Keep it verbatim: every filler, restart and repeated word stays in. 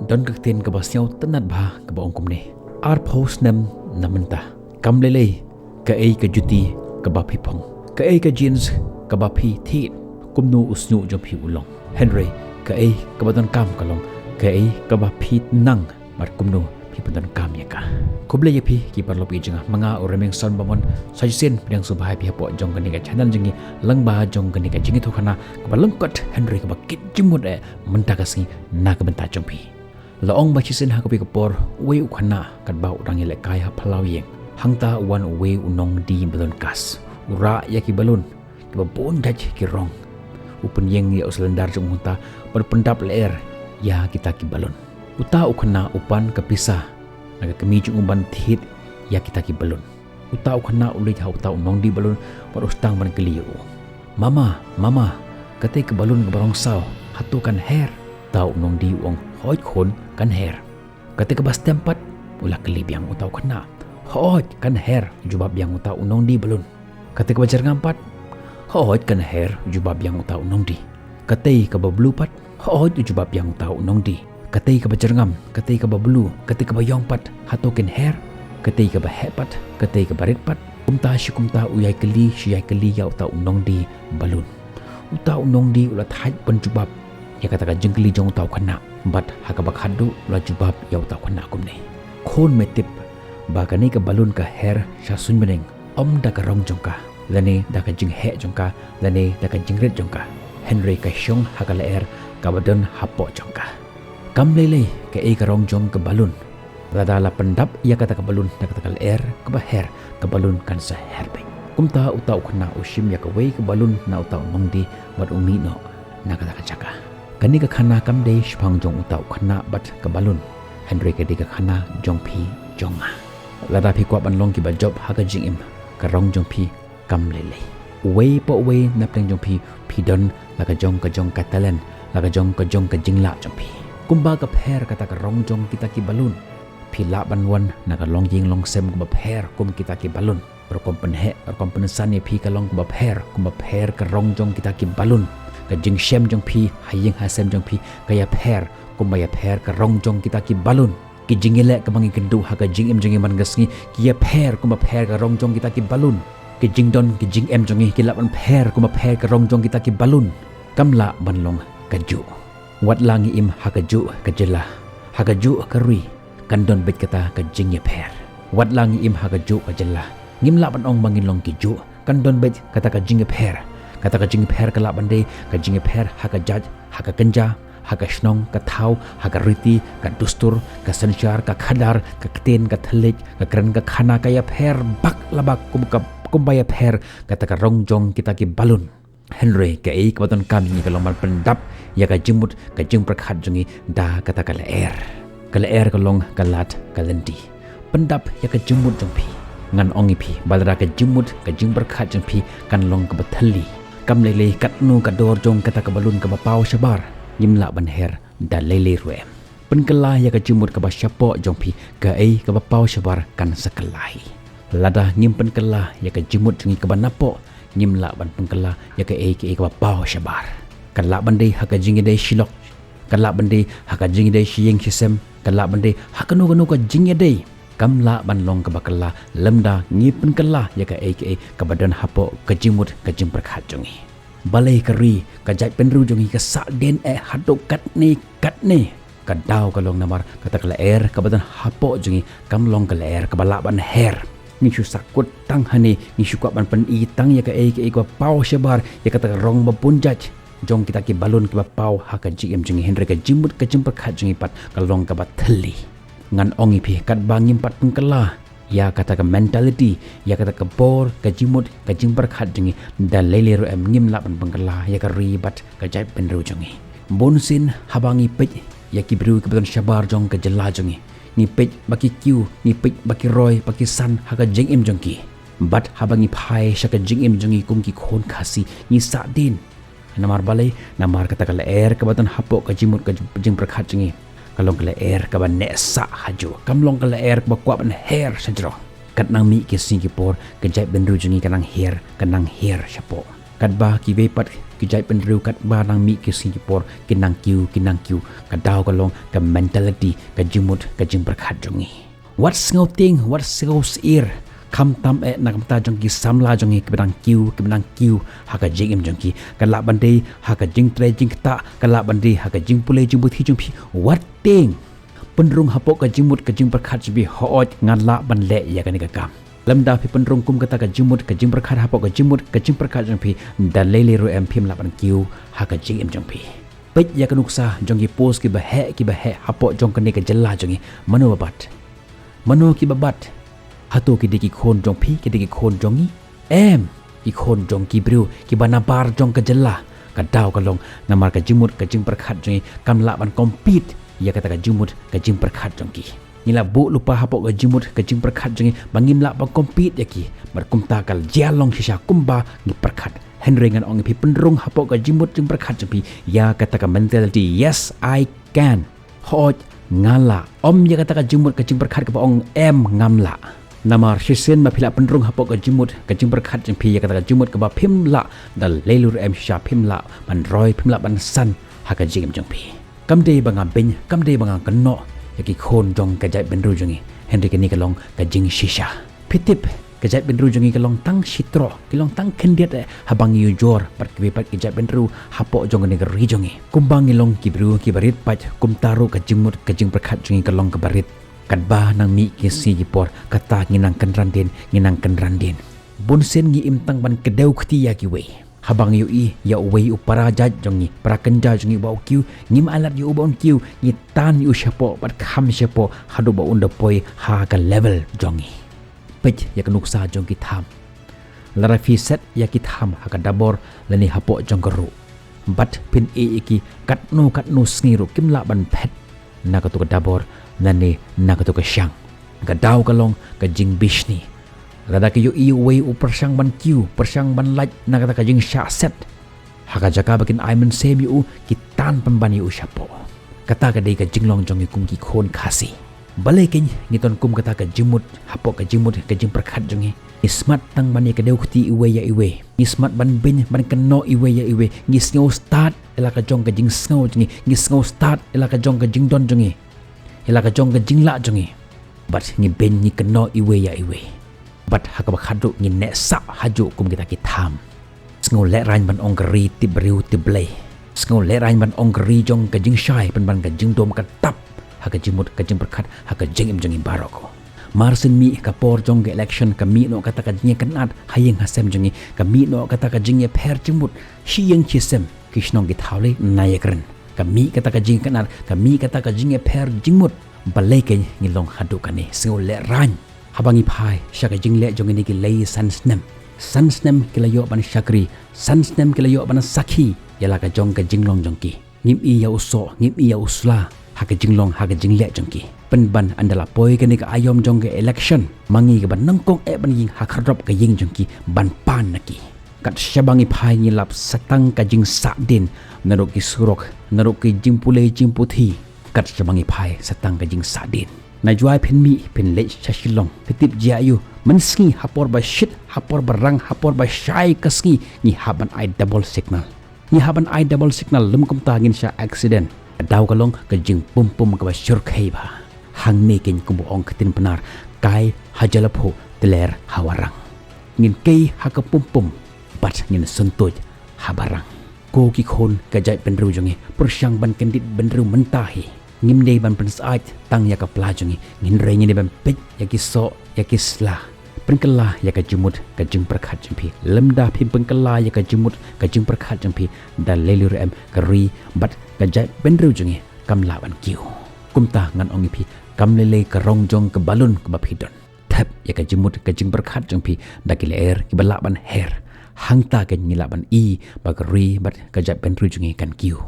Don ka ktien kaba sngewtynnat bha kaba ong kumne. Arphew snem na mynta, kam lei lei kaei ka juti kaba phi phong, kaei ka jeans kaba phi thied, kumno u shñiuh jong phi u long. Hynrei kaei kaba donkam ka long kaei kaba phi nang bad kumno phi pyndonkam ïa ka. Khublei ïa phi ki paralok ki jong nga, ma nga u Remingson Bamon. Sa shisien pdiang sngewbha ïa phi hapoh jong kane ka channel jong ngi, lyngba jong kane ka jingïathuhkhana kaba lyngkot hynrei kaba kit jingmut eh mynta ka sngi na ka bynta jong phi. La ong ba shisien ha kawei ka por, uwei u khynnah katba u dang ïalehkai ha phyllaw ïing, hangta u wan uwei u nongdie balloon kas. U rah ïa ki balloon kiba bun jait ki rong. U pynïeng ïa u cylinder jong u hangta bad u pyndap lyer ïa kita ki balloon. Uta u khynnah u pan ka pisa na ka kmie jong u ban thied ïa kita ki balloon. Uta u khynnah u leit ha uta u nongdie balloon bad u sdang ban kylli ïa u, "Mama, mama, katei ka balloon kaba rong saw, hato kan her?" Uta u nongdie u ong, "Hooid khun, kan her." "Katei kaba stem pat?" u la kylli biang uta u khynnah. "Hooid, kan her," u jubab biang uta u nongdie balloon. "Katei kaba jyrngam pat?" "Hooid, kan her," u jubab biang uta u nongdie. "Katei kaba blue pat?" "Hooid," u jubab biang uta u nongdie. "Katei kaba jyrngam, katei kaba blue, katei kaba ïong pat, hato kin her? Katei kaba heh pat, katei kaba rit pat?" Kumta shi kumta u ïai kylli shi ïai kylli ïa uta u nongdie balloon. Uta u nongdie u la thait ban jubab ïa kata ka jingkylli jong uta u khynnah, bad ha kaba khatduh u la jubab ïa uta u khynnah kumne, "Khun, me tip ba kane ka balloon ka her sha suiñ bneng, ym da ka rong jong ka, lane da ka jingheh jong ka, lane da ka jingrit jong ka, hynrei ka shong ha ka lyer kaba don hapoh jong ka. Kam lei lei kaei ka rong jong ka balloon, lada la pyndap ïa kata ka balloon da kata ka lyer kaba her, ka balloon kan sa her beit." Kumta uta u khynnah u shim ïa kawei ka balloon na uta u nongdie bad u mih noh na kata ka jaka. Kane ka khana kam dei shaphang jong uta u khynnah bad ka balloon, hynrei ka dei ka khana jong phi jong nga. Lada phi kwah ban long kiba jop ha ka jingim, ka rong jong phi kam lei lei. Uwei pa uwei na pdeng jong phi, phi don la ka jong ka jong ka talent, la ka jong ka jong ka jinglah jong phi. Kumba ka pher kata ka rong jong kita ki balloon, phi lah ban wan na ka longïing longsem kumba pher kum kita ki balloon. Rukom pynheh, rukom pynsan ïa phi ka long kumba pher kumba pher ka rong jong kita ki balloon. Ka jingshem jong phi ha ïing ha sem jong phi ka ïapher kumba ïapher ka rong jong kita ki balloon. Ki jingïaleh kaba ngi kynduh ha ka jingim jong ngi man ka sngi ki ïapher kumba pher ka rong jong kita ki balloon. Ki jingdon ki jingem jong ngi ki lah ban pher kumba pher ka rong jong kita ki balloon. Kam lah ban long ka juh. Wat la ngi im ha ka juh ka jylla, ha ka juh ka ri, kan don beit kata ka jingïapher. Wat la ngi im ha ka juh ka jylla, ngim lah ban ong ba ngin long ki juh. Kan don beit kata ka jingïapher. Kata ka jingïapher ka lah ban dei ka jingïapher ha ka jait, ha ka kynja, ha ka shnong, ka thaw, ha ka riti, ka dustur, ka synshar, ka khadar, ka ktien, ka thylliej, ka kren, ka khana, ka ïapher bak la bak kum ka, kumba ïapher kata ka rong jong kita ki balloon. Hynrei kaei kaba donkam ïa ngi ka long ban pyndap ïa ka jingmut ka jingpyrkhat jong ngi da kata ka lyer. Ka lyer ka long ka lad ka lynti. Pyndap ïa ka jingmut jong phi. Ngan ong ïa phi ba lada ka jingmut ka jingpyrkhat jong phi kan long kaba thylli, kam lei lei katno ka dor jong kata ka balloon kaba paw shabar, ngim lah ban her da lei lei ruh em. Pynkylla ïa ka jingmut kaba shapoh jong phi, kaei kaba paw shabar kan sa kylla hi. Lada ngim pynkylla ïa ka jingmut jong ngi kaba napoh, ngim lah ban pynkylla ïa kaei kaei kaba paw shabar. Ka lah ban dei ha ka jingïadei shi lok, ka lah ban dei ha ka jingïadei shi ïing shi sem, ka lah ban dei ha kano kano ka jingïadei. Kam lah ban long kaba kylla lymda ngi pynkylla ïa kaei kaei kaba don hapoh ka jingmut ka jingpyrkhat jong ngi. Balei ka ri, ka jaitbynriew jong ngi ka sahdien eh haduh katne katne? Ka daw ka long namar kata ka lyer kaba don hapoh jong ngi kam long ka lyer kaba lah ban her. Ngi shu sahkut tang hangne, ngi shu kwah ban pyni tang ïa kaei kaei kaba paw shabar, ïa kata ka rong ba bun jait jong kita ki balloon kiba paw ha ka jingim jong ngi, hynrei ka jingmut ka jingpyrkhat jong ngi pat ka long kaba thylli. Ngan ong ïa phi, katba ngim pat pynkylla ïa kata ka mentality, ïa kata ka bor ka jingmut ka jingpyrkhat jong ngi, da lei lei ruh em ngim lah ban pynkylla ïa ka ri bad ka jaitbynriew jong ngi. Bunsien haba ngi peit ïa ki briew kiba don shabar jong ka jylla jong ngi, ngi peit ba ki kiew, ngi peit ba ki roi, ba ki san ha ka jingim jong ki. Bad haba ngi phai sha ka jingim jong ngi kum ki khun Khasi, ngi sahdien. Namar balei? Namar kata ka lyer kaba don hapoh ka jingmut ka jingpyrkhat jong ngi ka long ka lyer kaba neh sah hajuh, kam long ka lyer kaba kwah ban her shajrong. Katba nang mih ki sngi ki por, ka jaitbynriew jong ngi ka nang hiar, ka nang hiar shapoh. Katba kiwei pat Ki jaitbynriew katba nang mih ki sngi ki por ki nang kiew, ki nang kiew. Ka daw ka long ka mentality, ka jingmut, ka jingpyrkhat jong ngi. Wat sngewtieng, wat sngewsyier. Khamtam eh na ka bynta jong ki samla jong ngi kiba nang kiew, kiba nang kiew ha ka jingim jong ki. Ka lah ban dei ha ka jingtrei jingktah, ka lah ban dei ha ka jingpule jingputhi jong phi. Wat tieng. Pynrung hapoh ka jingmut ka jingpyrkhat jong phi, hooid nga lah ban leh ïa kane ka kam. Lymda phi pynrung kum kata ka jingmut ka jingpyrkhat hapoh ka jingmut ka jingpyrkhat jong phi, da lei lei ruh em phim lah ban kiew ha ka jingim jong phi. Peit ïa ka nuksa jong ki post kiba heh kiba heh hapoh jong kane ka jylla jong ngi, mano ba bat? Mano kiba bat? Hato ki dei ki khun jong phi, ki dei ki khun jong ngi? Em, ki khun jong ki briew kiba nabar jong ka jylla. Ka daw ka long namar ka jingmut ka jingpyrkhat jong ngi kam lah ban compete ïa kata ka jingmut ka jingpyrkhat jong ki. Ngi la buh lypa hapoh ka jingmut ka jingpyrkhat jong ngi ba ngim lah ban compete ïa ki. Bad kumta ka jia long shisha kumba ngi pyrkhat. Hynrei ngan ong ïa phi, pynrung hapoh ka jingmut jingpyrkhat jong phi ïa kata ka mentality, yes, I can. Hooid, nga lah. Ym ïa kata ka jingmut ka jingpyrkhat kaba ong em, ngam lah. Namar shisien ba phi lah pynrung hapoh ka jingmut ka jingpyrkhat jong phi ïa kata ka jingmut kaba phim lah, da lei lei ruh em shisha phim lah ban roi, phim lah ban san ha ka jingim jong phi. Kam dei ba nga beiñ, kam dei ba nga kynnoh ïa ki khun jong ka jaitbynriew jong ngi, hynrei kane ka long ka jingshisha. Phi tip, ka jaitbynriew jong ngi ka long tang shi troh, ki long tang khyndiat eh haba ngi ujor bad kiwei pat ki jaitbynriew hapoh jong kane ka ri jong ngi. Kumba ngi long ki briew kiba rit pat, kumta ruh ka jingmut ka jingpyrkhat jong ngi ka long kaba rit. Katba nang mih ki sngi ki por, kata ngi nang kynran dien, ngi nang kynran dien. Bun sien ngi im tang ban kdew kti ïa kiwei. Haba ngi ïohi ïa uwei u para jait jong ngi, para kynja jong ngi uba u kiew, ngim ailad ïa u ba un kiew, ngi tan ïa u shapoh bad kham shapoh haduh ba un da poi ha ka level jong ngi. Peit ïa ka nuksa jong ki tham. Lada phi set ïa ki tham ha ka dabor lane hapoh jong ka ruh, bad phin ïeh ïa ki katno katno sngi ruh kim lah ban phet na katu ka dabor lane na katu ka shang. Ka daw ka long ka jingbishni. Lada ki ïohi uwei u pyrshang ban kiew, pyrshang ban lait na kata ka jingshah set, ha ka jaka ba kin ai mynsiem ïa u, ki tan pynban ïa u shapoh. Kata ka dei ka jinglong jong ngi kum ki khun Khasi. Balei kein ngi don kum kata ka jingmut hapoh ka jingmut ka jingpyrkhat jong ngi? Ngi smat tang ban ïa kdew kti iwei ïa iwei. Ngi smat ban beiñ ban kynnoh iwei ïa iwei. Ngi sngew stad ïa la ka jong ka jingsngew jong ngi. Ngi sngew stad ïa la ka jong ka jingdon jong ngi, ïa la ka jong ka jinglah jong ngi. Bad ngi beiñ ngi kynnoh iwei ïa iwei. Bad ha kaba khatduh ngi neh sah hajuh kum kita ki tham. Sngew lehraiñ ban ong ka ri tip briew tip Blei. Sngew lehraiñ ban ong ka ri jong ka jingshai, pynban ka jingdum ka tap ha ka jingmut ka jingpyrkhat ha ka jingim jong ngi baroh. Mar syn mih ka por jong ka election, ka mih noh kata ka jingïakynad ha ïing ha sem jong ngi, ka mih noh kata ka jingïapher jingmut shi ïing shi sem, ki shnong ki thaw lei na ïakren. Ka mih kata ka jingïakynad, ka mih kata ka jingïapher jingmut. Balei kein ngi long haduh kane? Sngew lehraiñ. Haba ngi phai sha ka jingleh jong kine ki lei san snem, san snem ki la ïoh ban shakri, san snem ki la ïoh ban sakhi ïa la ka jong ka jinglong jong ki. Ngim i ïa u soh, ngim i ïa u sla ha ka jinglong, ha ka jingleh jong ki. Pynban ynda la poi kane ka aïom jong ka election, ma ngi kaba nyngkong eh ban ïeng ha khyrdop ka ïing jong ki ban pan na ki. Kat shaba ngi phai ngi lap sa tang ka jingsahdien naduh ki surok, naduh ki jingpule jingputhi. Kat shaba ngi phai sa tang ka jingsahdien. Na Jowai phin mih phin leit sha Shillong, phi tip jia aiu? Mynsngi ha por ba shit, ha por ba rang, ha por ba shai ka sngi, ngi hap ban ai double signal. Ngi hap ban ai double signal, lym kumta ngin shah accident. Ka daw ka long ka jingpum pum kaba shyrkhei bha. Hangne kein kumba ong ka ktien Pnar, kai ha jylla phuh, tler ha warang. Ngin kei ha ka pum pum bad ngin syntuid ha ba rang. Ko ki khun ka jaitbynriew jong ngi, pyrshang ban kyndit bynriew mynta hi. Ngim dei ban pynsyaid tang ïa ka pla jong ngi, hynrei ngi dei ban peit ïa ki soh, ïa ki sla. Pynkylla ïa ka jingmut ka jingpyrkhat jong phi. Lymda phim pynkylla ïa ka jingmut ka jingpyrkhat jong phi, da lei lei ruh em ka ri bad ka jaitbynriew jong ngi kam lah ban kiew. Kumta ngan ong ïa phi, kam lei lei ka rong jong ka balloon kaba phi don. Thep ïa ka jingmut ka jingpyrkhat jong phi da ki lyer kiba lah ban her. Hangta kein ngi lah ban i ba ka ri bad ka jaitbynriew jong ngi kan kiew.